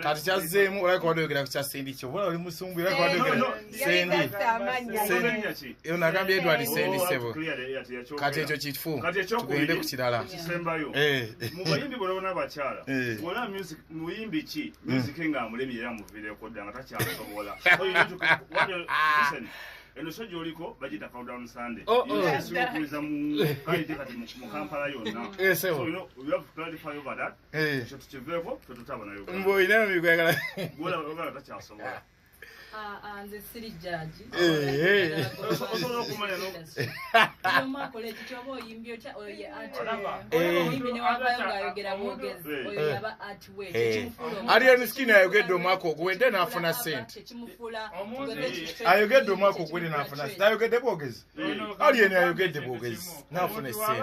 Kati kyazzeemu olabika wadde oyogera ku kya Sendi kyo. Oba oli musungu era wadde oyogera Sendi. Sendi. Nagambye Edward Sendi ssebo. Kati ekyo kifu. Tugende ku kirala. Mu bayimbi bonna abakyala. Wona music muyimbi ki? Music nga amulemye era amuviireko dda nga takyasobola. Listen. Eno show gy'oliko bagiyita Countdown Sunday. Esinga mu kati mu Kampala yonna. So you know we have to clarify over that. Ekyo tukiveeko ffe tutaba nayo. Mbu olina ebigwagala. Gw'olaba takyasobola. Nze siri judge. Osobola okumanya n'omakola ekyo kyoba oyimbye otya oyo ye art. Oyimbi ne wavayo ng'ayogera bwogezi oyo yaba art we. Alien Skin ayogedde omwaka oguwedde n'afuna ssente. Ayogedde omwaka oguwedde n'afuna ssente. Ayogedde bwogezi. Alien ayogedde bwogezi n'afuna ssente.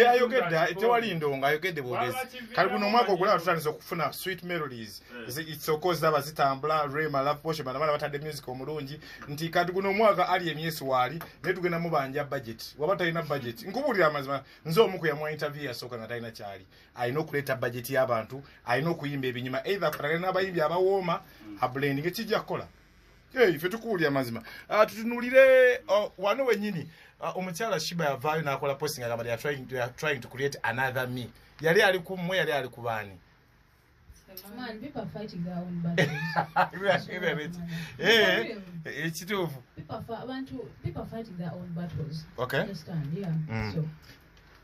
Ayogedde tewali ndongo ayogedde bwogezi. Kale guno omwaka ogulaba tutandise okufuna sweet melodies. Itsoko zaba zitambula Rema Love Potion bana batadde music omulungi nti kati guno omwaka ali emyesi waali naye tugenda mubanja budget. Waba talina budget nkubuulira amazima nze omu ku yamuwa interview yasooka nga talina kyali alina okuleeta budget y'abantu alina okuyimba ebinyuma either akwatagane n'abayimbi abawooma ablending ekijja kukola. Ffe tukuwulira amazima. Tutunulire wano wennyini omukyala Shiba yavaayo n'akola posting agamba they are trying to create another me. Yali ali ku mmwe yali ali ku baani? Man, people are fighting their own battles. Ekituufu. People are fighting their own battles. Okay. Understand? Yeah. So,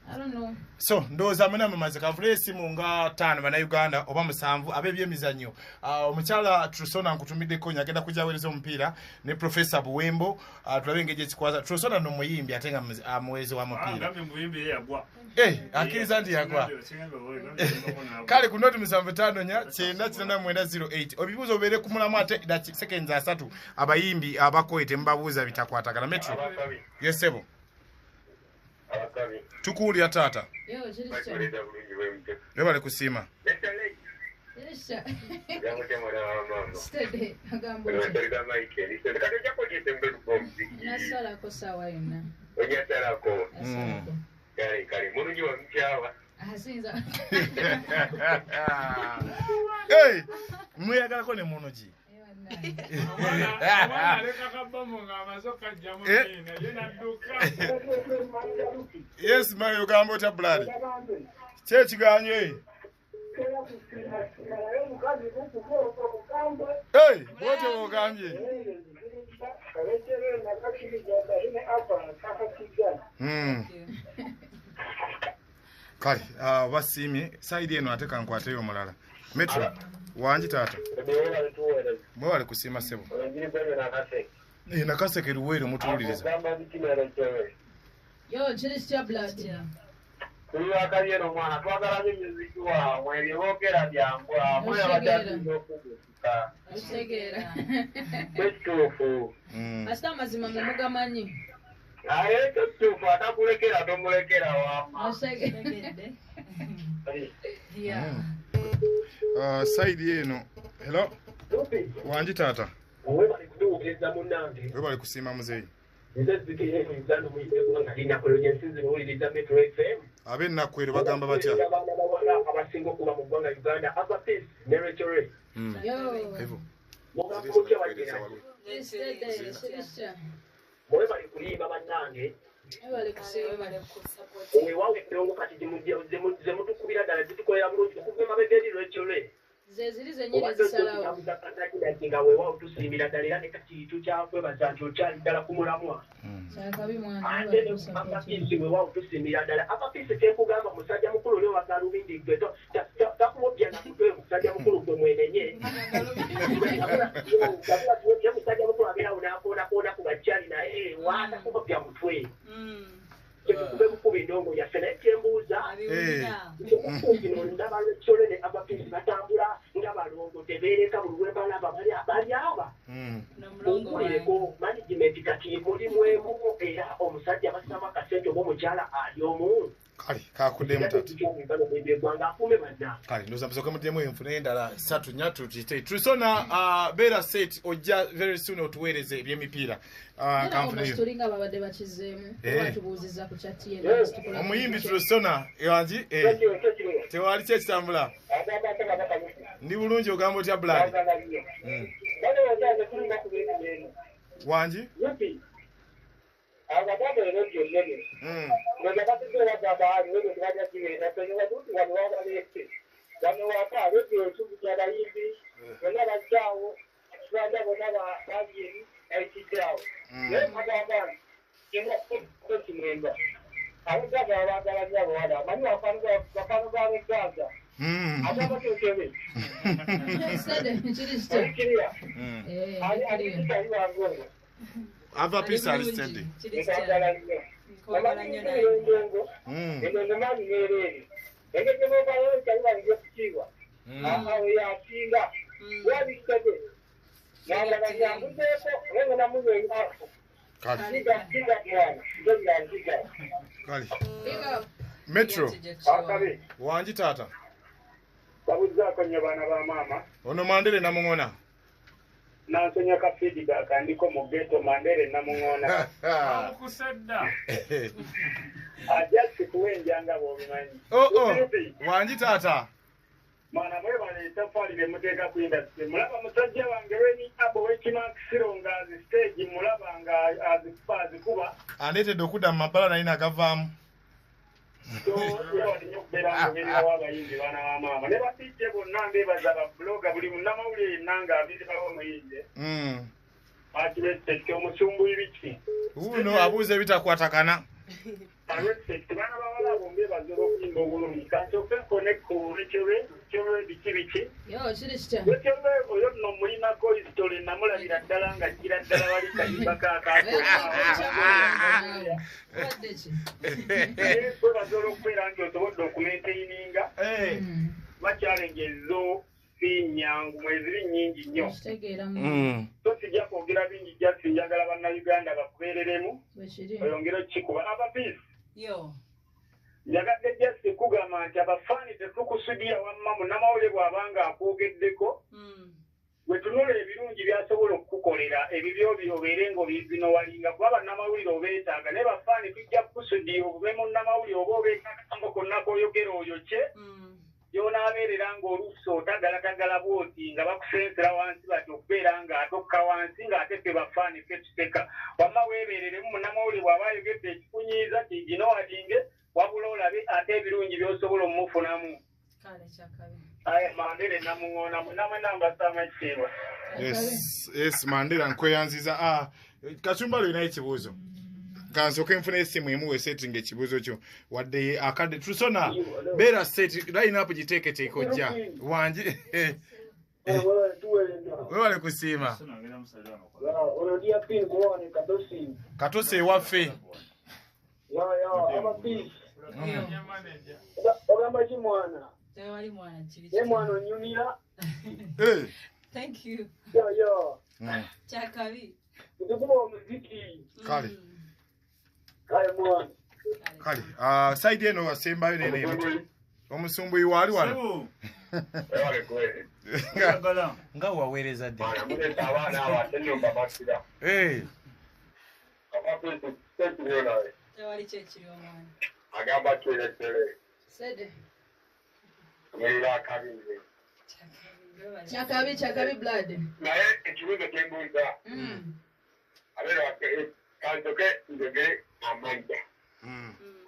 I don't know. So, ndowooza mwena mumaze kanfune esimu nga 5 bannayuganda oba 7 ab'ebyemizannyo. Omukyala Trusona nkutumiddeko agenda kujja aweereza omupiira ne Professor Buwembo tulabe engeri ekikwasa. Trusona no muyimbi ate nga muweezi wa mupiira. Akkiriza nti yagwa. Kale ku noti 754 98908 ebibuuzo bibeere ku mulamu ate seconds 3 abayimbi abakoye temubabuuza bitakwatagana. Metro. Yes ssebo. Tukuwulira taata. Webale kusiima. Nasalako saawa yonna. Mweyagalako ne munogi. Yes, Mario ogamba otya Blood? Ki ekiganye? Bw'otyo bw'ogambye. Kale basiimye sayidi eno ate kankwateyo omulala. Metro wangi taata. Mwebale kusiima ssebo. Nakaseke Luweero mutuwuliriza. Yo, kiri kitya Blood? Tulwakabye omwana twagala nnyo muziki wammwe byeboogera byambwa mwe abadde okugutuka. Okitegeera. Kituufu. Kasita amazima mwe mugamanyi. Naye ekyo kituufu atakulekera tomulekera wamma. Otegedde. Sayidi eno. Hello. Wangi taata. Webale kutuwuliriza munnange. Webale kusiima muzeeyi. Nze zikiri Uganda muyite linakwero gye nsinze owuliriza Metro FM. Ab'ennakwero bagamba batya? Abaana bawala abasinga okuba mu ggwanga Uganda, Ava Peace ne Rachel Ray. Mugamba mutya bagenda? Mwebale kuyimba bannange. Weewaawo endongo kati ze mutukubira ddala zitukolera bulungi okuva emabega eri Rachel Ray. Zeziri zennyini zisalawo. Nga weewaawo tusiimira ddala era ne kati tukyakwebaza nti okyali ddala ku mulamwa. Ate ne Ava Peace weewaawo tusiimira ddala. Ava Peace kyekugamba musajja mukulu oli owa Galubindi gwe takuwobya na mutwe musajja mukulu gwe mwenenye. Musajja mukulu abeerawo n'akoonakoona ku bakyali naye waatakuwobya mutwe. Tukube bukuba endongo yaffe naye kyembuuza kino ndaba Rachel ne Ava Peace batambula nga balongo tebeereka buli lwe balaba bali aba. Nkulireko management kati mulimu emu era omusajja bassamu akasente oba omukyala ali omu. Kale kakuddemu tata. Kale ndoza msoke muddemu enfuna endala 3 4 kite. Tusona beera set ojja very soon otuweereze ebyemipiira. Kanfuneyo. Tulinga babadde bakizeemu batubuuziza ku chat ye. Omuyimbi Tusona wangi tewali ki ekitambula. Ndi bulungi ogamba otya blood. Wangi? Ava pisa alistendi. Kali. Metro. Wangi tata. Babuzaako nnyo baana ba maama. Ono Mandere namungona. Nansonya ka feedback andiko mu ghetto Mandere namungona. Akusedda. Ajja kuwenjanga bw'obimanyi. Oh. Wangi tata. Mwana mwebale ettaffaali lye muteeka ku industry. Mulaba musajja wange Reni Abo w'ekimakisiro nga azi stage mulaba nga azikuba azikuba. Andeetedde okudda mu mabbala naye nagavaamu. So yewali nnyo okubeera ng'obeererawo abayimbi baana ba maama. Ne ba DJ bonna mbeebaza ba blogger buli munnamawulire yenna ng'abeererawo omuyimbi. Akirespect omusumbuyi biki. Wuuno abuuza ebitakwatagana. Respect baana bawala abo mbeebaza olw'okuyimba obulungi. Kansooke nkone ku Rachel biki biki. Yo kiri kitya? Rachel oyo nno mulinako history namulabira ddala nga gira ddala wali kayimba kaakaako. Kwebaza olw'okubeera nti osobodde okumaintaininga. Ba challenges zo si nnyangu mweziri nnyingi nnyo. So sijja kwogera bingi just njagala bannayuganda bakubeereremu oyongere okukikuba. Aba peace. Yo. Njagadde just kugamba nti abafaani tetukusudiya wamma munnamawulire bw'abanga akwogeddeko bwe tunula ebirungi by'asobola okukukolera ebibyo obeere ng'obinowalinga kuba bannamawulire obeetaaga naye bafaani tujja kukusudiya obume munnamawulire oba obeekakambo konna k'oyogera oyo kye gy'onaabeerera ng'oluusi otagalatagala bw'oti nga bakusensera wansi bati okubeera ng'atokka wansi ng'ate ffe bafaani ffe tuseka. Wamma weebeereremu munnamawulire bw'aba ayogedde ekikunyiiza kiginowalinge wabula olabe ate ebirungi by'osobola omumufunamu. Aye Mandere namuŋoona namwe nambasaamu ekitiibwa. Yes, Mandela nkweyanziza. Kachumba olinayo ekibuuzo. Kansooke nfune essimu emu weesetinga ekibuuzo kyo wadde akadde tusona beera set line up giteeketeeke ojja wangi. Wewale kusiima. Katosi ewaffe. Ogamba ki mwana? Tewali mwana kiri. Ye mwana onyumira. Thank you. Yo. Kyakabi. Tukuba omuziki. Kale. Kale mwana. Kale. Side eno wasembayo nene. Omusumbuyi wali wano. Wale kweli. Nga waweereza ddi. Abaana abo ate nno mbamatira. Tewali kyekiri omwana. Agamba tweretere. Sede. Mwira akabinze. Kyakabi kyakabi blood. Naye ekibuuzo kye mbuuza. Abeera kansoke njogere amanda.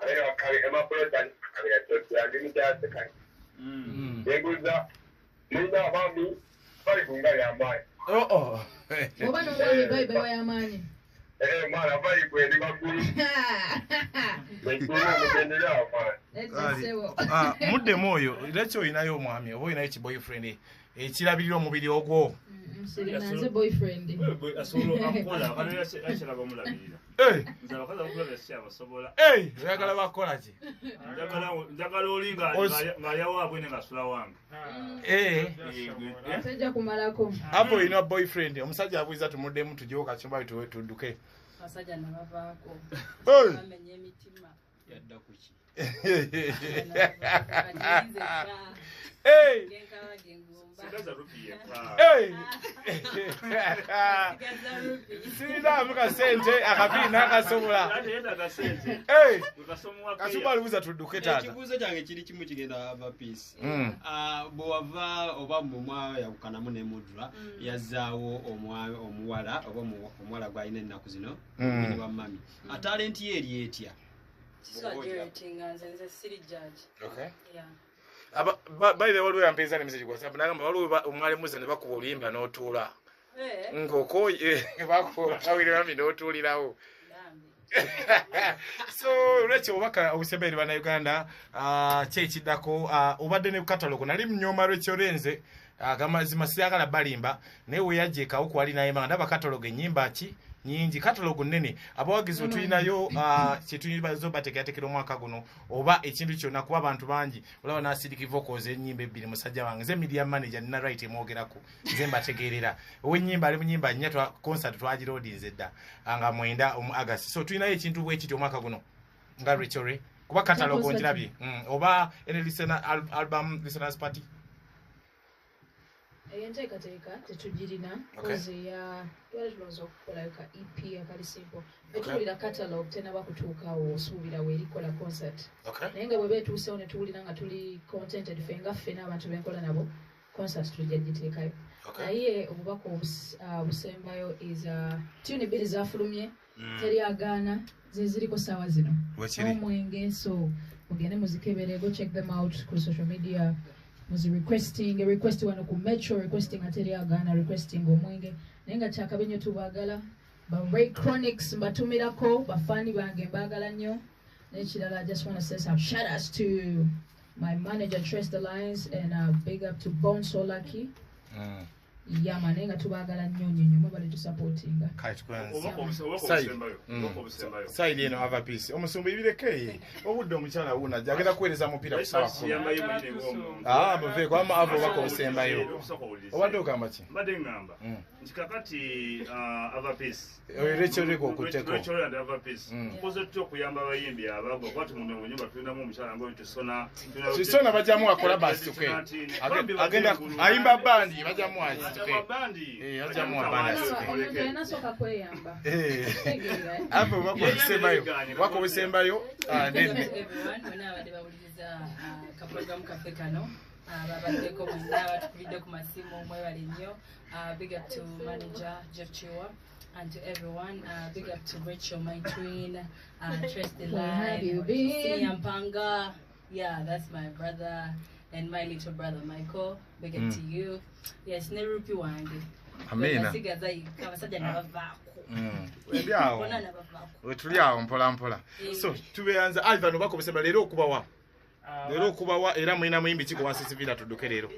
Abeera wakabi emapulota akabira kyokya ndi mukyasekani. Yembuuza mulina abaami bali ku nga y'amaanyi. Oba n'omwami bayibe w'amaanyi. Mwana bali kweri waggulu. Muddemu oyo lwaki olinayo omwami oba olinayo ki boyfriend ekirabirira omubiri ogwo? Nze boyfriend. Asobola akola akyala bamulabirira. Nze abakazi abakulabirira sikyabasobola. Oyagala bakola ki? Njagala oli ng'alya waabwe ne ng'asula wange. Tojja kumalako. Apo olina boyfriend omusajja abuuza tumuddemu tugyewo kachumba tudduke. Abasajja nabavaako. Bamenya emitima. Yadda kuki? Hey! Hey! Sirina muka sente akabi n'akasobola. Hey! Kasumba lubuza tudduke taata. Ekibuuzo kyange kiri kimu kigenda Ava Peace. Bwe wava oba mumwa yawukanamu ne Mudra, yazzaawo omuwala oba omuwala gw'alina ennaku zino, ne wa mami. Talenti ye eri etya? Okay. By the way, waliwo yampeeza ne message ku WhatsApp n'agamba waliwo omwali muza ne bakuba oluyimba n'otuula. Ng'okooye bakuba mami n'otuulirawo. So lwekyo obubaka obusemba eri bannayuganda ki ekiddako obadde ne catalogue nali munyooma lwekyo lwenze agamazima siyagala balimba naye we yajja ekawo kwali naye nga ndaba catalogue ennyimba ki nyingi catalogue nnene abawagizi bwe tulinayo kyetuyinza obateekerateekera omwaka guno oba ekintu kyonna kuba abantu bangi olaba n'asirika vocals ennyimba ebbiri musajja wange nze media manager nina right emwogerako nze mbategeerera ow'ennyimba ali mu nnyimba nnya concert twagiroodinze dda nga 9 mu August so tulinayo ekintu bwe kityo omwaka guno nga Rachel Ray kuba catalogue ngirabye oba any listener album listeners party Enteekateeka tetugirina koze ya twali tulowooza okukolayo ka EP akali simple. Tuwulira catalogue tenaba kutuukawo osuubira weerikola concert. Naye nga bwe beetuusewo ne tuwulira nga tuli contented ffe nga ffe n'abantu benkola nabo concert tujja giteekayo. Naye obubaka obusembayo is tune bbiri zaafulumye teri agaana ze ziriko ssaawa zino. Omwenge so mugende muzikebere, go check them out ku social media. Muzi requesting a request wano ku Metro requesting ateri agaana requesting omwenge naye nga kyakabi nnyo tubaagala ba Ray Chronics mbatumirako bafaani bange mbaagala nnyo n'ekirala I just want to say some shout outs to my manager Trace the Lines and big up to Bone So Lucky. Yama naye nga tubaagala nnyo nnyo nnyo mwebale tusupportinga. Saidi eno Ava Peace omusumba ebireke obudde omukyala wuuna ajja agenda kuweereza mupiira ku ssaawa 10. Muveeko ama ava obubaka obusembayo. Obadde ogamba ki? Mbadde ngamba nti kakati Ava Peace Rachel Ray okutteko. Rachel Ray and Ava Peace tukoze tutya okuyamba abayimbi abagwa kuba tumuno mu nyumba tulinamu omukyala ng'oyo Tusona. Tusona bajjamu akola basituke. Agenda ayimba bandi bajjamu asituke. Ava obubaka obusembayo. Obubaka obusembayo. Everyone abadde bawuliriza kaprogramu kaffe kano babaddeko mwenna batukubidde ku masimu mwebale nnyo. Big up to manager Jeff Chiwa and to everyone. Big up to Rachel, my twin, Trace the Line, Senior Mpanga. Yeah, that's my brother and my little brother Michael. Big up to you. Yes, ne Rupi wange. Amina. Sigaza abasajja nabavaako. Ebyawo. Wetuli awo mpola mpola. So tubeyanza Ivan obubaka obusemba leero okubawa. Leero okubawa era mulina muyimbi ki ku Oasis Villa tudduke leero.